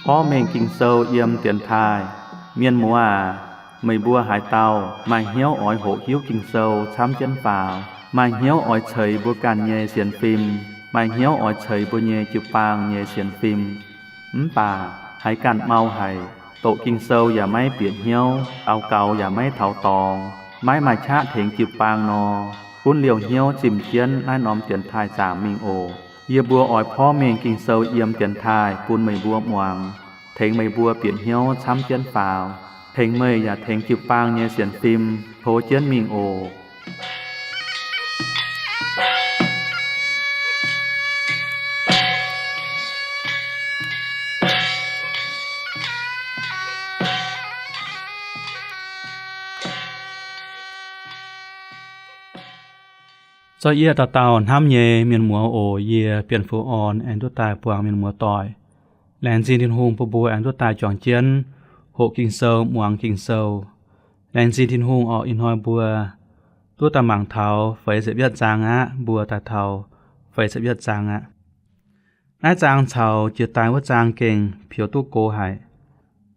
Porv mengh Ging-Sou yiem dienx taaih. Mienh muoz aac, meih mbuo haaix dauh maaih hnyouv oix hoqc hiuv Ging-Sou camv jienv faaux, maaih hnyouv oix ceix mbuo ganh nyei sienx fim, maaih hnyouv oix ceix mbuo nyei jiu-baang nyei sienx fim, mv baac haiz ganh mau haic, doqc Ging-Sou yaac maiv bieqc hnyouv, daux gaux yaac maiv taux dorngx, maiv maaih qaqv tengx jiu-baang nor, gunv liouh hnyouv zimh jienv naaiv norm dienx taaih zaangc mingh oc. Yie mbuo oix porv mengh Ging-Sou yiem dienx taaih bun meih mbuo muangx, tengx meih mbuo bieqc hnyouv camv jienv faaux, tengx meih yaac tengx jiu-baang nyei sienx fim tov jienv mingh oc. Zorqv yie dauh dauh hnamv nyei mienh muoz oc. Yie Bienh Fuqv Orn aengx duqv daaih buangh mienh muoz doic. Laengz zingh Tin-Hungh bun mbuo aengx duqv daaih juangc jienv hoqc Ging-Sou, muangx Ging-Sou. Laengz zingh Tin-Hungh orqc, ih hnoi mbuo duqv daaih mangc taux feix ziepc yietv zaang aqv. Mbuo daaih taux feix ziepc yietv zaang aqv. Naaiv zaang caux jiex daaih wuov zaang gengh peux duqv go haic.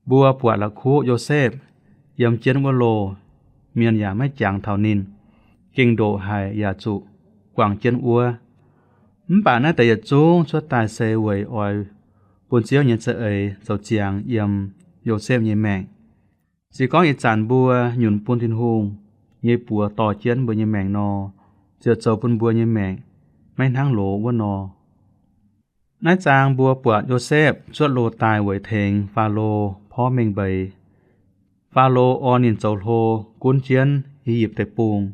Mbuo buatc la'kuqv Yosepv yiem jienv wuov loh, mienh yaac maiv jangx taux ninh, gengh ndoqc haic yaac zuqc guangc jienv wuov. Mv baac naaiv deix yietc zungv cuotv daaih se weic oix bun Ziouv nyei za'eix zoux ziangx yiem Yosepv nyei maengc. Se gorngv ih zanc mbuo nyunc bun Tin-Hungh nyei buoz dorh jienv mbuo nyei maengc nor, ziouc zoux bun mbuo nyei maengc maiv hnangv loz wuov nor. Naaiv zaang mbuo buatc Yosepv cuotv loh daaih weic tengx Faalo porv mengh mbeix. Faalo orn ninh zoux hlo gunv jienv I^yipv Deic-Bung.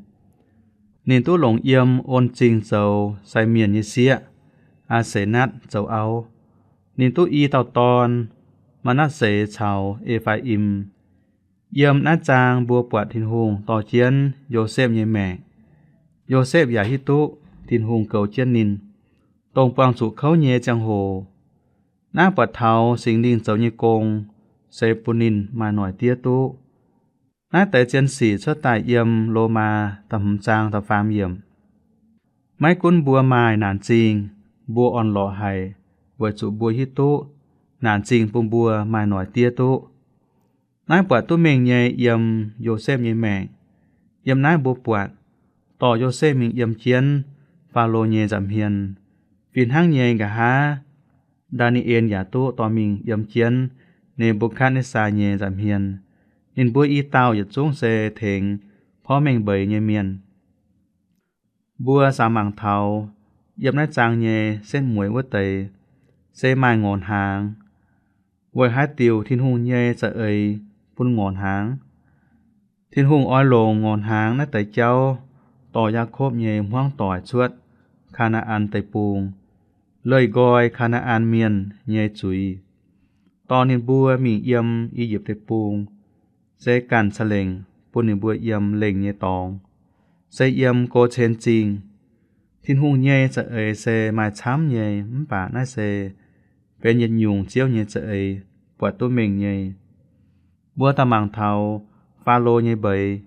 Ninh duqv longc yiem on zingh zoux sai mienh nyei sieqv, Aa^se^natv, zoux auv. Ninh duqv i dauh dorn, Maa^natv^se caux E^faa^im. Yiem naaiv zaang mbuo buatc Tin-Hungh dorh jienv Yosepv nyei maengc. Yosepv yaac hiuv duqv Tin-Hungh goux jienv ninh, dongh buangh zuqc kouv nyei ziangh hoc. Naaiv buatc taux Singx Lingh zoux nyei gong se bun ninh maaih noic diev duqv. Naaiv deix zien sic cuotv daaih yiem Lomaa da'hmz zaang da'faam yiemc. Maiv gunv mbuo maaih naanc zingh, mbuo orn-lorqc haic, weic zuqc mbuo hiuv duqv naanc zingh bun mbuo maaih noic diev duqv. Naaiv buatc duqv mengh nyei yiem Yosepv nyei maengc. Yiem naaiv mbuo buatc dorh Yosepv mingh yiem jienv Faalo nyei nza'hmien. Fih hnangv nyei nqa'haav, Ndaa^ni^en yaac duqv dorh mingh yiem jienv Ne^mbu^katv^netv^saa nyei nza'hmien. Ninh mbuo i dauh yietc zungv se tengx porv mengh mbeix nyei mienh. Mbuo samx mangc taux yiem naaiv zaang nyei setv mueiz wuov deix se maaih ngorc hnaangx. Weic haaix diuc Tin-Hungh nyei za'eix bun ngorc hnaangx? Tin-Hungh oix longc ngorc hnaangx naaiv deix jauv dorh Yaakopv nyei hmuangv doic cuotv Kaa^naa^an Deic-Bung, leih nqoi Kaa^naa^an Mienh nyei zuiz, dorh ninh mbuo mingh yiem I^yipv Deic-Bung, se ganh ca'lengc bun ninh mbuo yiem lengh nyei dorngx, se yiem Go^cen Zingh. Tin-Hungh nyei za'eix se maaih camv nyei, mv baac naaiv se benx yietc nyungc Ziouv nyei za'eix buatc duqv mengh nyei. Mbuo daaih mangc taux Faalo nyei mbeix.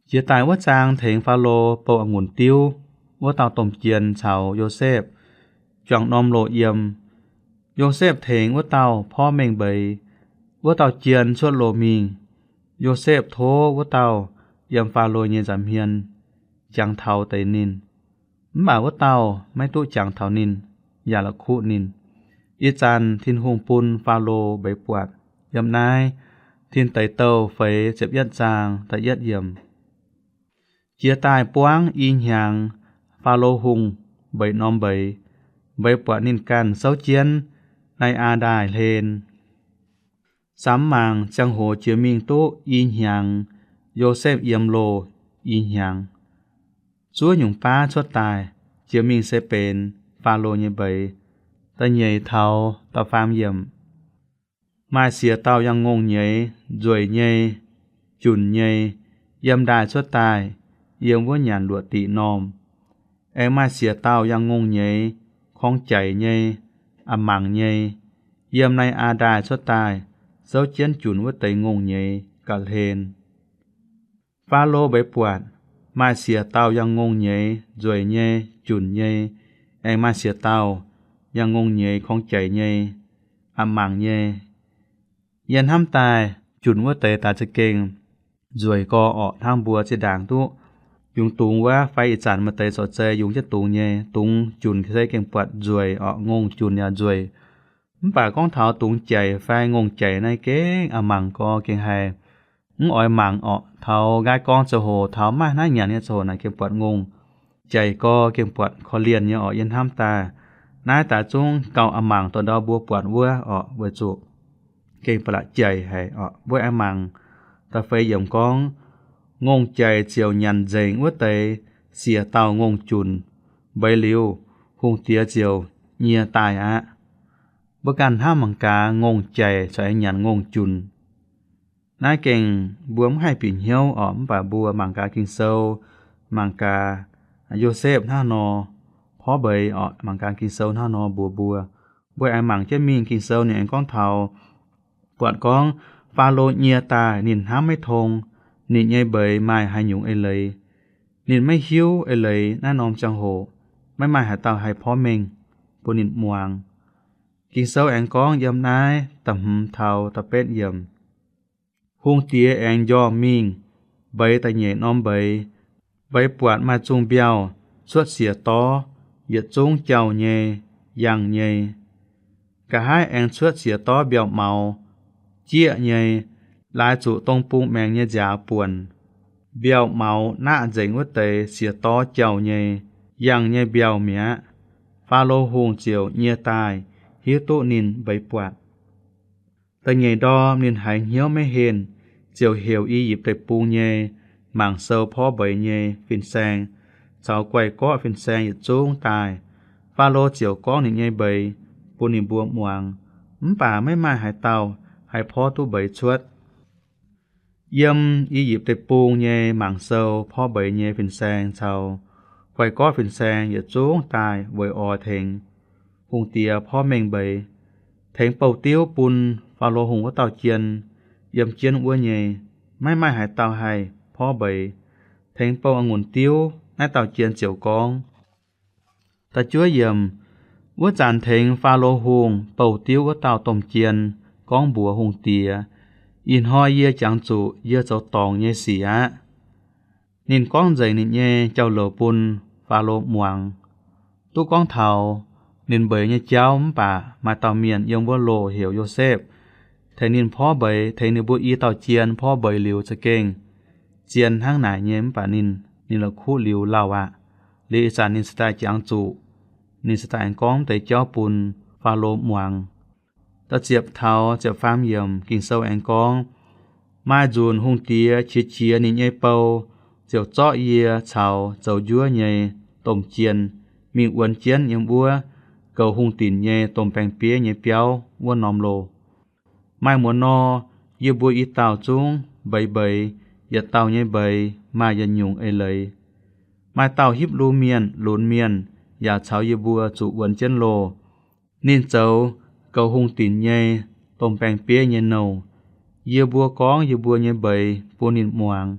Jiex daaih wuov zaang tengx Faalo bou a'ngunc diuv wuov dauh domh jien caux Yosepv juangc norm loh yiem. Yosepv tengx wuov dauh porv mengh mbeix. Wuov dauh jien cuotv loh mingh. Yosepv tov wuov dauh yiem Faalo nyei nza'hmien jangx taux deix ninh. Mv baac wuov dauh maiv duqv jangx taux ninh, yaac la'kuqv ninh. Ih zanc Tin-Hungh bun Faalo mbeix buatc. Yiem naaiv Tin Deic Douh feix ziepc yietv zaang da'yietv yiemc. Jiex daaih buangv i hnyangx, Faalo Hungh mbeix norm mbeix. Mbeix buatc ninh ganh souv jienv Nai^aa Ndaaih hlen. Samx mangc ziangh hoc jiex mingh duqv i hnyangx, Yosepv yiem loh i hnyangx. Zuov nyungc baav cuotv daaih, jiex mingh se benx Faalo nyei mbeix. Da'nyeic taux da'faam yiemc. Maaih siec dauh yangh ngongh nyeiz, nzueic nyei, junc nyei, yiem ndaaih cuotv daaih, yiem wuov nyanc luoqc diqc normh. Aengx maaih siec dauh yangh ngongh nyeiz, korng jaic nyei, a'mangc nyei, yiem Nai^aa Ndaaih cuotv daaih, souv jienv junc wuov deix ngongh nyeiz ga'hlen. Faalo mbeix buatc, Maaih siec dauh yangh ngongh nyeiz nzueic nyei, junc nyei, aengx maaih siec dauh yangh ngongh nyeiz korng jaic nyei, a'mangc nyei. Yie hnamv daaih junc wuov deix daaih za'gengh nzueic gorx orqc. Hnangv mbuo zinh ndaangc duqv yungz dungz wuov fai ih zanc maaih deix corc zei yungz jienv dungz nyei, dungz junc se gengh buatc nzueic orqc, ngongh junc yaac nzueic. Mv baac gorngv taux dungz jaic fai ngongh jaic naaiv gengh a'mangc gorx gengh haih mv oix mangc orqc. Taux nqaai gorngv ziangh hoc taux maaih hnangv nyanc nyei ziangh hoc naaic gengh buatc ngongh jaic gorx gengh buatc korv-lienh nyei orqc. Yie hnamv daaih naaiv daaih zungv gauh a'mangc dorh ndau mbuo buatc wuov orqc, weic zuqc gengh ba'laqc jaic haic orqc. Mbuo aengx mangc da'feix yiemc gorngv, ngongh jaic ziouc nyanc nzengc wuov deix siec dauh ngongh junc. Mbeix liuz, hungh diex ziouc nyie daaih aqv. Mbuo ganh hnamv mangc gaax, ngongh jaic corc aengx nyanc ngongh junc. Naaiv gengh mbuo mv haih bieqc hnyouv orqc. Mv baac mbuo mangc gaax Ging-Sou, mangc gaax Yosepv hnangv nor porv mbeix orqc. Mangc gaax Ging-Sou hnangv nor mbuox mbuo. Mbuo aengx mangc jienv mingh Ging-Sou ninh aengx gorngv taux, buatc gorngv Faalo nyie daaih, ninh hnamv maiv tong ninh nyei mbeix maaih haaix nyungc eix leiz. Ninh maiv hiuv eix leiz naaiv norm ziangh hoc maiv maaih haaix dauh haih porv mengh bun ninh muangx. Ging-Sou aengx gorngv yiem naaiv da'hmz taux da'betv yiemc, hungh diex aengx njormh mingh mbeix da'nyeic norm mbeix. Mbeix buatc maaih zungh mbiauh cuotv siec dorv, yietc zungv jauh nyei, yangh nyei. Nqa'haav aengx cuotv siec dorv mbiauh maux, jieqv nyei, laaix zuqc dong bung maengx nyei nziaaux buonc. Mbiauh maux naqv nzengc wuov deix siec dorv jauh nyei, yangh nyei mbiauh mi'aqv. Faalo Hungh ziouc nyie daaih, hiuv duqv ninh mbeix buatc. Da'nyeic ndorm ninh haiz hnyouv maiv henh, ziouc heuc I^yipv Deic-Bung nyei mangc sou porv mbeix nyei fin-saeng caux guai-gorqv fin-saeng yietc zungv daaih. Faalo ziouc gorngv ninh nyei mbeix bun ninh mbuo muangx, mv baac maiv maaih haaix dauh haih porv duqv mbeix cuotv. Yiem I^yipv Deic-Bung nyei mangc sou porv mbeix nyei fin-saeng caux guai-gorqv fin-saeng yietc zungv daaih weic oix tengx hungh diex porv mengh mbeix. Tengx bouh diuv bun Faalo Hungh wuov dauh jien yiem jienv wuov nyei, maiv maaih haaix dauh haih porv mbeix. Tengx bouh a'ngunc diuv naaiv dauh jien ziouc gorngv, Da'juov yiemc, wuov zanc tengx Faalo Hungh bouh diuv wuov dauh domh jien gorngv mbuox hungh diex, Ih hnoi yie jangx zuqc yie zoux dorngc nyei sic aqv. Ninh gorngv nzengc ninh nyei jauv-louc bun Faalo muangx. Duqv gorngv taux ninh mbeix nyei jauv, mv baac maaih dauh mienh yiem wuov loh heuc Yosepv, tengx ninh porv mbeix, tengx ninh mbuo i dauh jien porv mbeix liuz za'gengh zien hnangv naaic nyei, mv baac ninh, ninh la'kuqv liuz lauh aqv. Liuz ih zanc ninh cingx daaih jangx zuqc, ninh cingx daaih aengx gorngv deix jauv bun Faalo muangx. Da'ziepc taux ziepc faam yiemc Ging-Sou aengx gorngv, Maaih nzunc hungh diex qiex jiez ninh nyei bou ziouc zorqv yie caux zoux njuov nyei domh jien mingh wuonx jienv yiem wuov goux hungh dinc nyei domh baeng-bieiv nyei biauv wuov norm loh. Maaih muonz nor, yie mbuo i dauh zungv mbeix mbeix, yietc dauh nyei mbeix maaih yietc nyungc eix leiz. Maaih dauh Hipv^lu Mienh lunx mienh yaac caux yie mbuo zuqc wuonx jienv loh. Ninh zoux goux hungh dinc nyei domh baeng-bieiv nyei nouh. Yie mbuo gorngv yie mbuo nyei mbeix bun ninh muangx.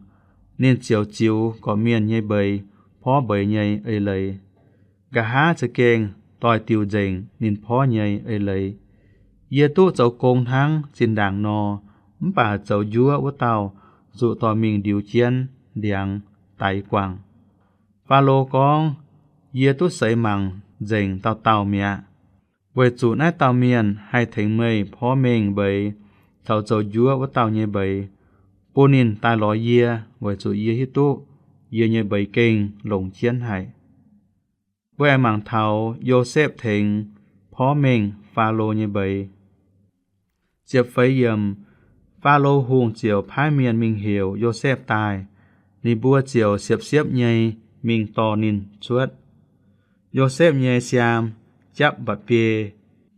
Ninh ziouc ziux gorqv-mienh nyei mbeix porv mbeix nyei eix leiz. Nqa'haav za'gengh doix-diuc nzengc ninh porv nyei eix leiz. Yie duqv zoux gong hnangv zinh ndaangc nor, mv baac zoux njuov wuov dauh zuqc dorh mingh ndiux jienv ndiangx daix guangc. Faalo gorngv, Yie duqv seix mangc nzengc dauh dauh mi'aqv. Weic zuqc naaiv dauh mienh haih tengx meih porv mengh mbeix caux zoux njuov wuov dauh nyei mbeix, bun ninh daaih lorz yie, weic zuqc yie hiuv duqv yie nyei mbeix gengh longc jienv haic. Mbuo aengx mangc taux Yosepv tengx porv mengh Faalo nyei mbeix. Ziepc feix yiemc, Faalo Hungh ziouc paaiv mienh mingh heuc Yosepv daaih. Ninh mbuo ziouc siepv-siepv nyei mingh dorh ninh cuotv. Yosepv nyei siaam japv mba'biei,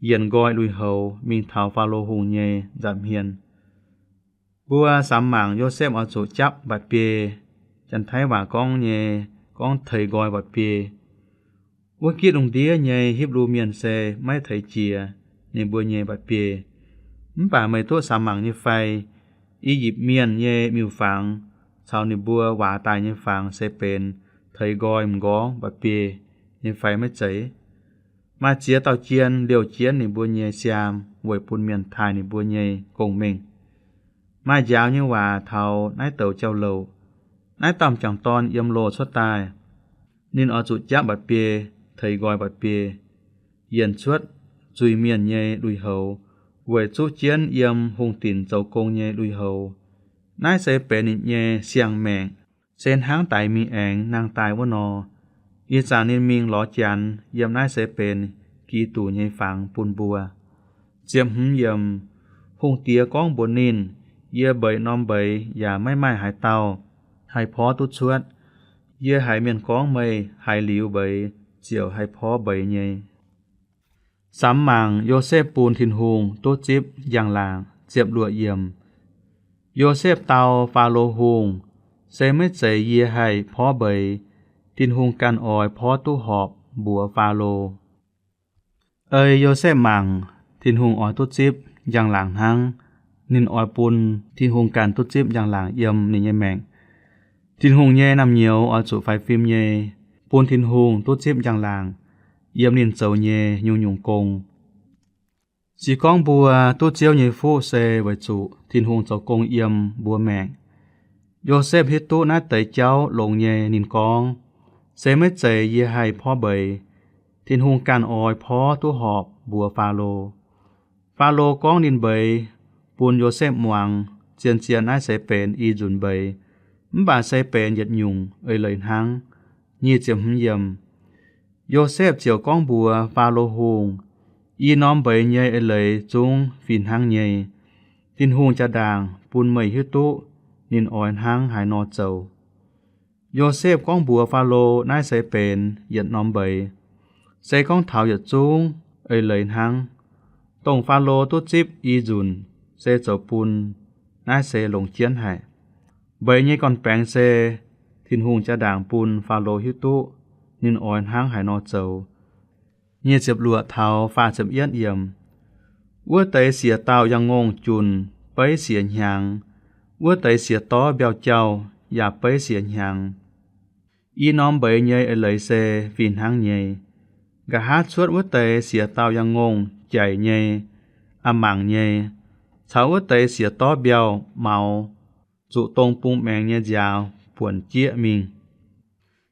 yienc nqoi lui-houx mingh taux Faalo Hungh nyei nza'hmien. Mbuo samx mangc Yosepv oix zuqc japv mba'biei, Janx-Taiv waac gorngv nyei, gorngv teix nqoi mba'biei. Wuov gitv lungh ndiev nyei Hipv^lu Mienh se maiv teix jiex ninh mbuo nyei mba'biei. Mv baac meih duqv samx mangc nyei fai, I^yipv Mienh nyei miuc-fangx caux ninh mbuo waac daaih nyei fangx se benx teix nqoi m'nqorngv mba'biei nyei fai maiv zeiz? Maaih ziex dauh jien liouh jienv ninh mbuo nyei siaam weic bun mienh taaih ninh mbuo nyei gong-mengh. Maaih njaaux nyei waac taux naaiv douc jauv-louc. Naaiv dauh m'jangc dorn yiem loh cuotv daaih, ninh oix zuqc japv mba'biei, teix nqoi mba'biei, yienc cuotv zuiz-mienh nyei lui-houx, weic zuqv jienv yiem hungh dinc zoux gong nyei lui-houx. Naaiv se benx ninh nyei siang-maengc, se hnangv daix mingh aengx nangh daaih wuov nor. Ih zanc ninh mingh lorz Janx, yiem naaiv se benx Giduc nyei fangx bun mbuo. Ziepc hmz yiemc, hungh diex gorngv mbuox ninh, Yie mbeix norm mbeix yaac maiv maaih haaix dauh haih porv duqv cuotv. Yie haiz mienh gorngv meih haiz liuz mbeix ziouc haih porv mbeix nyei. Samx mangc Yosepv bun Tin-Hungh duqv zipv njang-laangc. Ziepc luoqc yiemc, Yosepv dau Faalo Hungh, Se maiv zeiz yie haih porv mbeix. Tin-Hungh ganh oix porv duqv horpc mbuox Faalo. Ei Yosepv mangc, Tin-Hungh oix duqv zipv njang-laangc hnangv. Ninh oix bun Tin-Hungh ganh duqv zipv njang-laangc yiem ninh nyei maengc. Tin-Hungh nyei naamh nyouz oix zuqc faix fim nyei, bun Tin-Hungh duqv zipv njang-laangc yiem ninh zoux nyei nyungc-nyungc gong. Se gorngv mbuo duqv Ziouv nyei fuqv se weic zuqc Tin-Hungh zoux gong yiem mbuo maengc. Yosepv hiuv duqv naaiv deix jauv longx nyei, ninh gorngv, Se maiv zeiz yie haih porv mbeix. Tin-Hungh ganh oix porv duqv horpc mbuox Faalo. Faalo gorngv ninh mbeix bun Yosepv muangx, zien-zien naaiv se benx i nzunc mbeix, mv baac se benx yietc nyungc eix leiz hnangv. Nyic ziepc hmz yiemc, Yosepv ziouc gorngv mbuox Faalo Hungh, I norm mbeix nyei eix leiz zungv fih hnangv nyei. Tin-Hungh jaa-ndaangc bun meih hiuv duqv ninh oix hnangv haaix nor zoux. Yosepv gorngv mbuox Faalo naaiv se benx yietc norm mbeix, se gorngv taux yietc zungv eix leiz hnangv. Dongh Faalo duqv zipv i nzunc se zoux bun naaiv se longc jienv haic. Mbeix nyei gorn-baengx se Tin-Hungh jaa-ndaangc bun Faalo hiuv duqv ninh oix hnangv haaix nor zoux. Nyic ziepc luoqc taux faah ziepc yietv yiemc, Wuov deix siec dauh yangh ngongh junc beiv siec hnyangx. Wuov deix siec dorv mbiauh jauh yaac beiv siec hnyangx. I norm mbeix nyei eix leiz se fih hnangv nyei. Nqa'haav cuotv wuov deix siec dauh yangh ngongh jaic nyei, a'mangc nyei, caux wuov deix siec dorv mbiauh maux, zuqc dong bung maengx nyei nziaaux buonc jieqv mingh.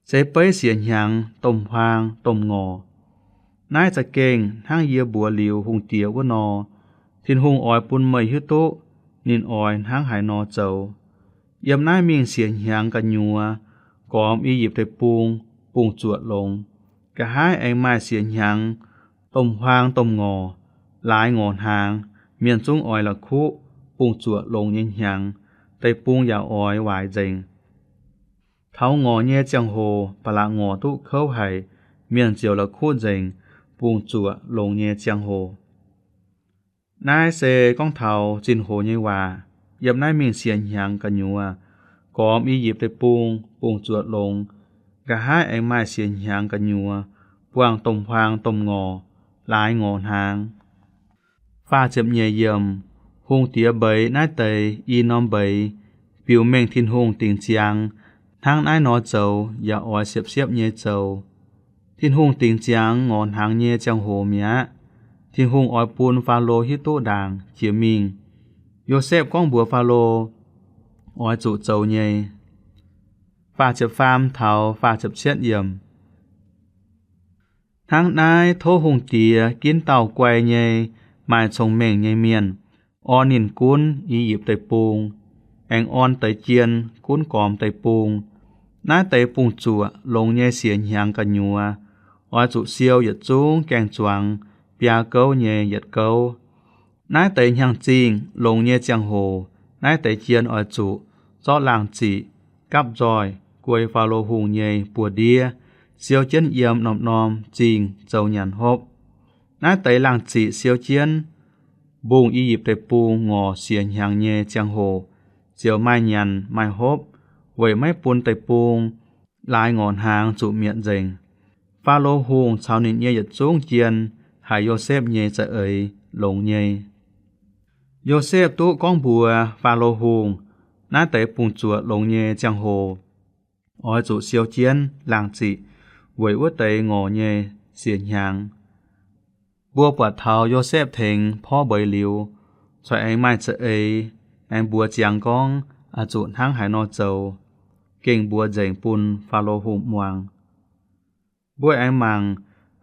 Se beiv siec hnyangx domh-huaang domh ngorc. Naaiv za'gengh hnangv yie mbuox liuz hungh diex wuov nor, Tin-Hungh oix bun meih hiuv duqv ninh oix hnangv haaix nor zoux. Yiem naaiv mingh siec hnyangx gu'nyuoz gormx I^yipv Deic-Bung bungx-zuoqc longx. Nqa'haav aengx maaih siec hnyangx domh-huaang domh ngorc, laaix ngorc hnaangx. Mienh zungv oix la'kuqv bungx-zuoqc longx nyei hnyangx, deic-bung yaac oix waaic nzengc. Taux ngorc nyei ziangh hoc ba'laqc ngorc duqv kouv haic, mienh ziouc la'kuqv nzengc bungx-zuoqc longx nyei ziangh hoc. Naaiv se gorngv taux zinh hoc nyei waac. Yiem naaiv mingh siec hnyangx gu'nyuoz gormx I^yipv Deic-Bung bungx-zuoqc longx. Nqa'haav aengx maaih siec hnyangx gu'nyuoz buangh domh-huaang domh ngorc, laaix ngorc hnaangx. Faah ziepc nyeic yiemc, hungh diex mbeix naaiv deix i norm mbeix, biux mengh Tin-Hungh dingc ziangx hnangv naaiv nor zoux yaac oix siepv-siepv nyei zoux. Tin-Hungh dingc ziangx ngorc hnaangx nyei ziangh hoc mi'aqv. Tin-Hungh oix bun Faalo hiuv duqv ndaangc jiex mingh. Yosepv gorngv mbuox Faalo oix zuqc zoux nyei. Faah ziepc faam taux faah ziepc cietv yiemc. Hnangv naaiv tov hungh diex ginv dauh guai nyei, maaih cong-mengh nyei mienh, orn ninh gunv I^yipv Deic-Bung, aengx orn deix jien gunv gormx deic-bung. Naaiv deix bungx-zuoqc longx nyei siec hnyangx gu'nyuoz oix zuqc siou yietc zungv gaeng-zuangx biaa gouv nyei yietc gouv. Naaiv deix hnyangx-zingh longx nyei ziangh hoc, naaiv deix jien oix zuqc zorqv laangh ziqc gapv nzoih guei Faalo Hungh nyei buoz-ndiev, siou jienv yiem norm-norm zingh zoux nyanc hopv. Naaiv deix laangh ziqc siou jienv mbungh I^yipv Deic-Bung ngorc siec hnyangx nyei ziangh hoc ziouc maaih nyanc maaih hopv, weic maiv bun deic-bung laaix ngorc hnaangx zuqc mietc nzengc. Faalo Hungh caux ninh nyei yietc zungv jien haiz Yosepv nyei za'eix longx nyei. Yosepv duqv gorngv mbuox Faalo Hungh, Naaiv deix bungx zuoqc longx nyei ziangh hoc oix zuqc siou jienv laangh ziqc weic wuov deix ngorc nyei siec hnyangx. Mbuo buatc taux Yosepv tengx porv mbeix liuz, corc aengx maaih za'eix, aengx mbuox ziangx gorngv oix zuqc hnangv haaix nor zoux, gengh mbuox nzengc bun Faalo Hungh muangx. Mbuo aengx mangc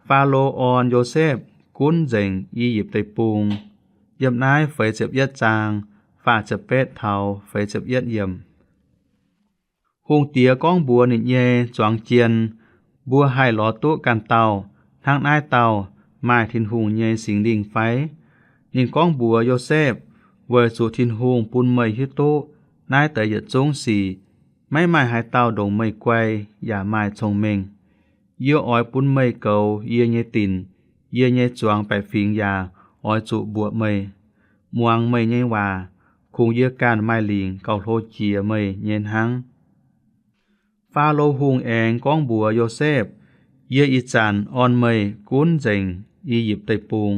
Faalo orn Yosepv gunv nzengc I^yipv Deic-Bung, yiem naaiv feix ziepc yietv zaang, faah ziepc betv taux feix ziepc yietv yiemc. Hungh diex gorngv mbuox ninh nyei zuangx jien, Mbuo haih lorz duqv ganh dauh hnangv naaiv dauh maaih Tin-Hungh nyei Singx Lingh fai? Ninh gorngv mbuox Yosepv, Weic zuqc Tin-Hungh bun meih hiuv duqv naaiv deix yietc zungv sic, maiv maaih haaix dauh ndongc meih guai yaac maaih cong-mengh. Yie oix bun meih goux yie nyei dinc, yie nyei zuangx baeqc fingx yaac oix zuqc mbuoqc meih, muangx meih nyei waac, kungx yie ganh maaih lingc gauh hlo jiex meih nyei hnangv. Faalo Hungh aengx gorngv mbuox Yosepv, Yie ih zanc orn meih gunv nzengc I^yipv Deic-Bung.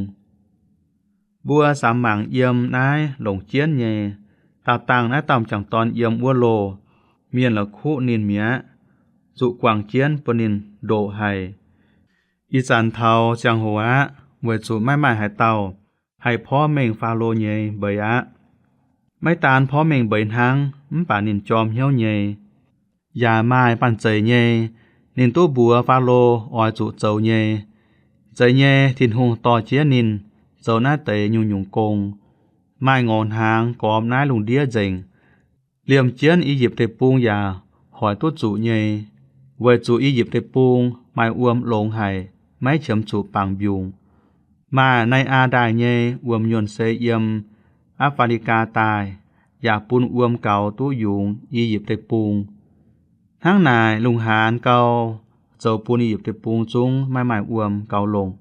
Mbuo samx mangc yiem naaiv longc jienv nyei, daauh dangh naaiv dauh m'jangc dorn yiem wuov loh, mienh la'kuqv ninh mi'aqv, zuqc guangc jienv bun ninh ndoqc haic. Ih zanc taux ziangh hoc aqv, weic zuqc maiv maaih haaix dauh haih porv mengh Faalo nyei mbeix aqv. Maiv daan porv mengh mbeix hnangv, mv baac ninh jorm hnyouv nyei, yaac maaih banh zeic nyei. Ninh duqv mbuox Faalo oix zuqc zoux nyei. Zeiz nyei, Tin-Hungh dorh jienv ninh zoux naaiv deix nyungc-nyungc gong, maaih ngorc hnaangx gormx naaiv lungh ndiev nzengc. Liemh jienv I^yipv Deic-Bung yaac hoic duqv zuqc nyei, weic zuqc I^yipv Deic-Bung maaih wuom longx haic, maiv qiemx zuqc bangc mbiungc. Maaih Nai^aa Ndaaih nyei wuom nyuonh se yiem Apc^faa^li^gaa daaih, yaac bun wuom gaux duqv yungz I^yipv Deic-Bung. Hnangv naaic, lungh haanz gau, zoux bun I^yipv Deic-Bung zungv maiv maaih wuom gaux longc.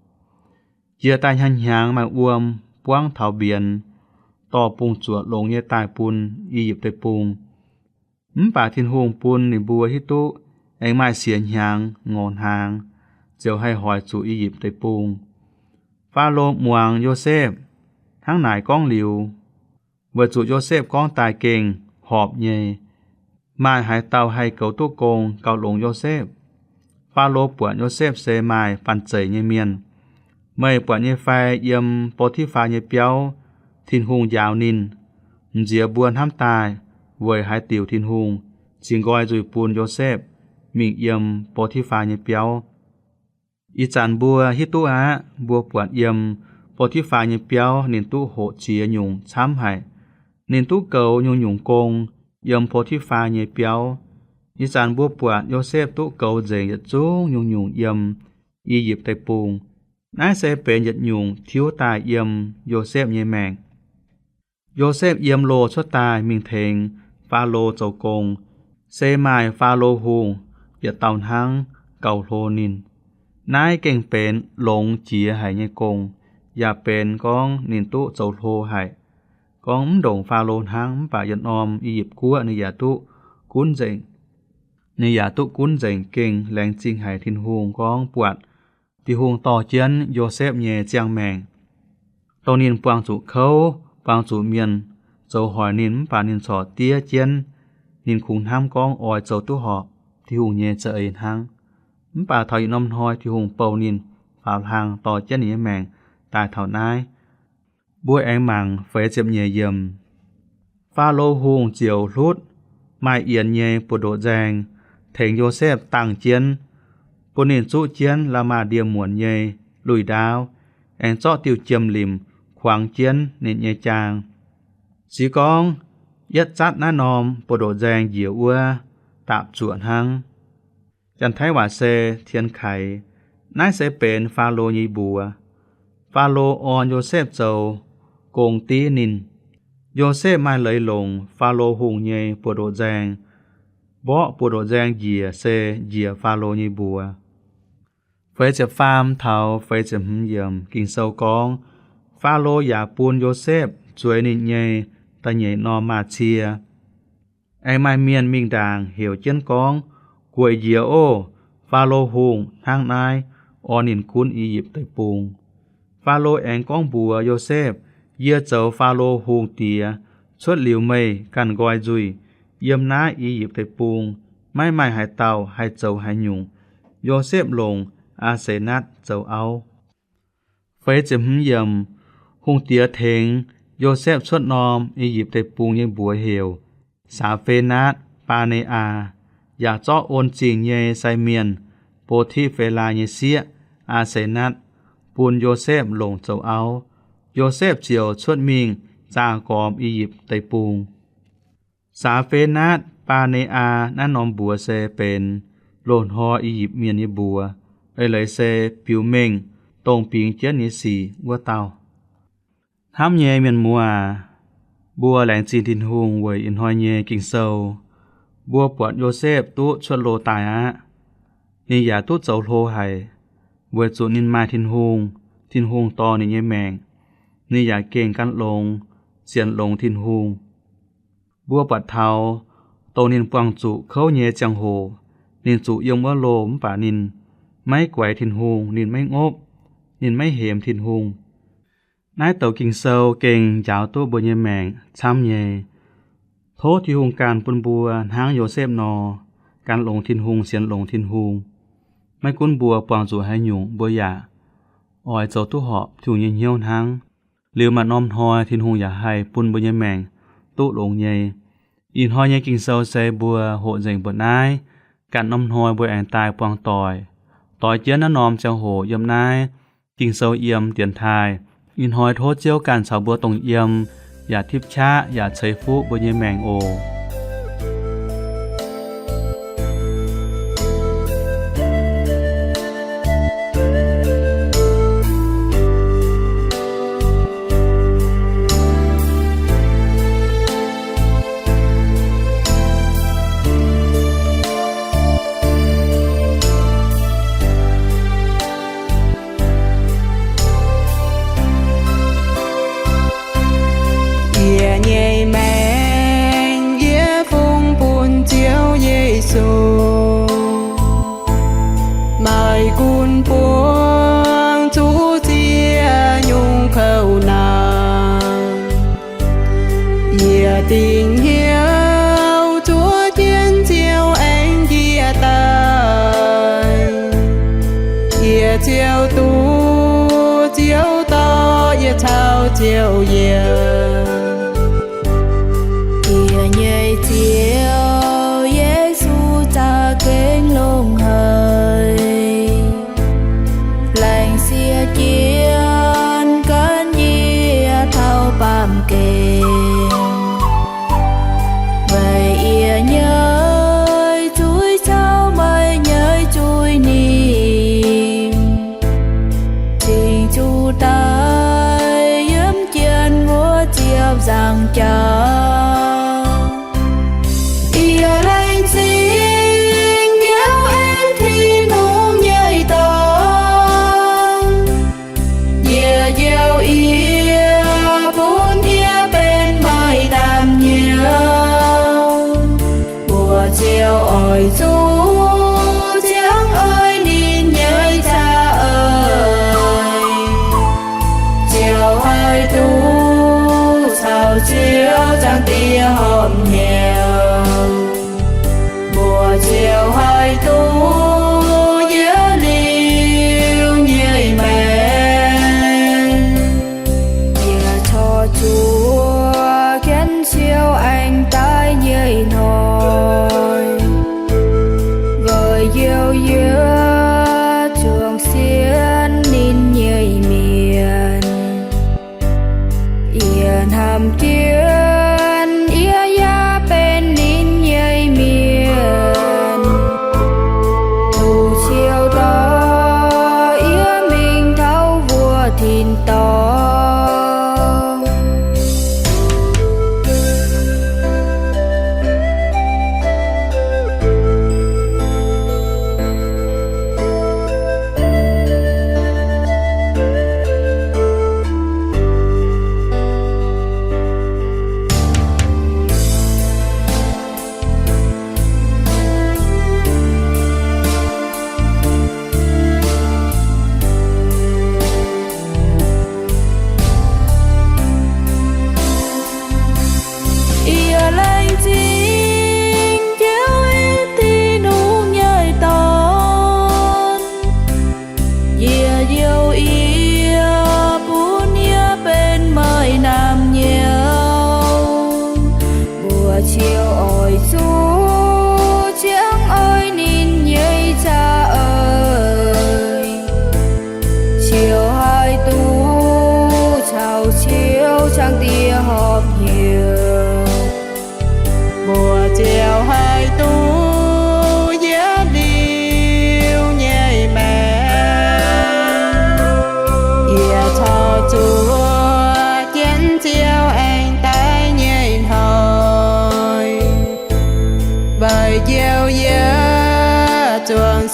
Jiex daaih hnyangx-hnyangx maaih wuom buangv taux mbienx, dorh bungx zuoqc longx nyei daaih bun I^yipv Deic-Bung. Mv baac Tin-Hungh bun ninh mbuo hiuv duqv aengx maaih siec hnyangx ngorc hnaangx, ziouc haih hoic zuqc I^yipv Deic-Bung. Faalo muangx Yosepv hnangv naaic gorngv liuz, weic zuqc Yosepv gorngv daaih gengh horpc nyei, maaih haaix dauh haih goux duqv gong gauh longx Yosepv? Faalo buatc Yosepv se maaih banh zeic nyei mienh. Meih buatc nyei fai, yiem Bo^ti^faa nyei biauv Tin-Hungh njaaux ninh, m'nziex mbuo hnamv daaih weic haaix diuc Tin-Hungh cingx nqoi nzuih bun Yosepv mingh yiem Bo^ti^faa nyei biauv? Ih zanc mbuo hiuv duqv aqv. Mbuo buatc yiem Bo^ti^faa nyei biauv ninh duqv hoqc ziex nyungc camv haic. Ninh duqv goux nyungc-nyungc gong yiem Bo^ti^faa nyei biauv. Ih zanc mbuo buatc Yosepv duqv goux nzengc yietc zungv nyungc-nyungc yiem I^yipv Deic-Bung. Naaiv se benx yietc nyungc tiuv daaih yiem Yosepv nyei maengc. Yosepv yiem loh cuotv daaih mingh tengx Faalo zoux gong, se maaih Faalo Hungh yietc dauh hnangv gauh hlo ninh. Naaiv gengh benx longx jiex haic nyei gong, yaac benx gorngv ninh duqv zoux hlo haic. Gorngv mv ndongc Faalo hnangv, mv baac yietc norm I^yipv Guoqv ninh yaac duqv gunv nzengc. Ninh yaac duqv gunv nzengc, gengh laengz zingh haic Tin-Hungh gorngv buatc Tin-Hungh dorh jienv Yosepv nyei ziangh maengc. Dongh ninh buangh zuqc kouv, buangh zuqc mienh zoux hoic ninh, mv baac ninh corc diev jienv. Ninh kungx hnamv gorngv oix zoux duqv horpc Tin-Hungh nyei za'eix hnangv. Mv baac taux ih norm hnoi Tin-Hungh bouh ninh faaux hlang dorh jienv ninh nyei maengc daaih taux naaiv. Mbuo aengx mangc feix ziepc nyeic yiemc. Faalo Hungh ziouc hlutv maaih yienx nyei buoz-ndoqv nzaeng tengx Yosepv dangh jienv, bun ninh zuqv jienv la'maah ndie-muonc nyei lui-ndaauv, aengx zorqv diuh jiem-limc kuangx jienv ninh nyei jaang. Se gorngv yietv zatv naaiv norm buoz-ndoqv nzaeng njiec wuov, daapc zuoqc hnangv. Janx-Taiv waac se 天鎧. Naaiv se benx Faalo nyei mbuox. Faalo orn Yosepv zoux gong div ninh. Yosepv maaih leiz longc Faalo Hungh nyei buoz-ndoqv nzaeng. Mborqv buoz-ndoqv nzaeng njiec se njiec Faalo nyei mbuox. Feix ziepc faam taux feix ziepc hmz yiemc Ging-Sou gorngv, Faalo yaac bun Yosepv zueiz ninh nyei da'nyeic norm maaz-cie. Aengx maaih mienh mingh ndaangc heuc jienv gorngv, Gueic njiec oc! Faalo Hungh hnangv naaiv orn ninh gunv I^yipv Deic-Bung. Faalo aengx gorngv mbuox Yosepv, Yie zoux Faalo Hungh diex cuotv liuz meih ganh nqoi nzuih, yiem naaiv I^yipv Deic-Bung, maiv maaih haaix dauh haih zoux haaix nyungc. Yosepv longc Aa^se^natv zoux auv. Feix ziepc hmz yiemc, hungh diex tengx Yosepv cuotv norm I^yipv Deic-Bung nyei mbuox heuc Saa^fen^naatv Baa^ne^aa, yaac zorqv on zingh nyei sai mienh, Bo^ti^fe^laa nyei sieqv, Aa^se^natv, bun Yosepv longc zoux auv. Yosepv ziouc cuotv mingh zaah gormx I^yipv Deic-Bung. Saa^fe^naatv Baa^ne^aa naaiv norm mbuox se benx loz-hnoi I^yipv Mienh nyei mbuox, eix leiz se biux mengh dongh bingx jienv nyei sic wuov dauh. Hnamv nyei mienh muoz aac, mbuo laengz zingh Tin-Hungh weic ih hnoi nyei Ging-Sou. Mbuo buatc Yosepv duqv cuotv loz daaih aqv. Ninh yaac duqv zoux hlo haic, weic zuqc ninh maaih Tin-Hungh, Tin-Hungh dorh ninh nyei maengc. Ninh yaac gengh gan longx, sienx longx Tin-Hungh. Mbuo buatc taux, dongh ninh buangh zuqc kouv nyei ziangh hoc, ninh zuqc yiem wuov loh mv baac ninh maiv guaix Tin-Hungh, ninh maiv ngopv, ninh maiv hemx Tin-Hungh. Naaiv douc Ging-Sou gengh njaaux duqv mbuo nyei maengc camv nyei. Tov Tin-Hungh ganh bun mbuo hnangv Yosepv nor, gan longx Tin-Hungh, sienx longx Tin-Hungh. Maiv gunv mbuo buangh zuqc haaix nyungc, mbuo yaac oix zoux duqv horpc Tin-Hungh nyei hnyouv hnangv. Liuz maaih norm hnoi Tin-Hungh yaac haih bun mbuo nyei maengc duqv longx nyei. Ih hnoi nyei Ging-Sou se mbuo hoqc nzengc mbuoqc naaiv, ganh norm hnoi mbuo aengx daaih buangh doic. Doix jienv naaiv norm ziangh hoc yiem naaiv Ging-Sou yiem dienx taaih. Ih hnoi tov Ziouv ganh caux mbuo dongh yiem, yaac tipv qaqv yaac ceix fuqv mbuo nyei maengc oc. Yie nyei maengc yie fungx bun Ziouv Yesu. Maiv gunv buangh zuqc ziex nyungc kouv naanc, yie dingc hnyouv zuov jienv Ziouv aengx njiec daaih. Yie Ziouv duqv Ziouv dorh yie caux Ziouv yiem. Yie nyei Ziouv Yesu za'gengh longx haic, laengz sieqv jienv gan yie taux baamh gen. Weic yie nyei zuiz caux meih nyei zuiz ninh cingx zuqc daaih yiem jienv wuov ziepc nzaangc jauv. Yie laengz zingh Ziouv aengx Tin-Hungh nyei dorn. Yie njoux yie bun yie benx meih naamh nyouz. Mbuo Ziouv oix zuqc ziangh oix ninh nyei za'eix. Ziouv haih duqv caux Ziouv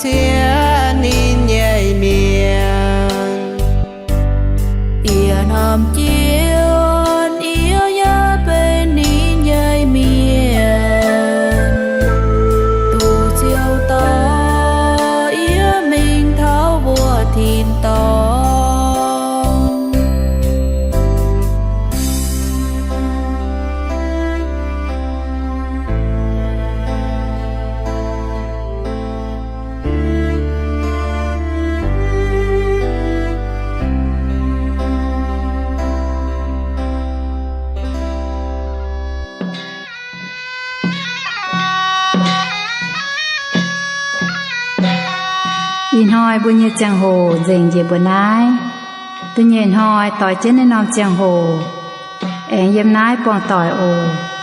ciev ninh nyei mienh. Ih hnamv jienv yie yaac benx ninh nyei mienh. Duqv ziouc dorh yie mingh taux wuov tin-dorngh. Ih hnoi mbuo nyei ziangh hoc nzengc njiec mbuo naaiv. Da'nyeic hnoi doix jienv naaiv norm ziangh hoc aengx yiem naaiv buangh doic oc.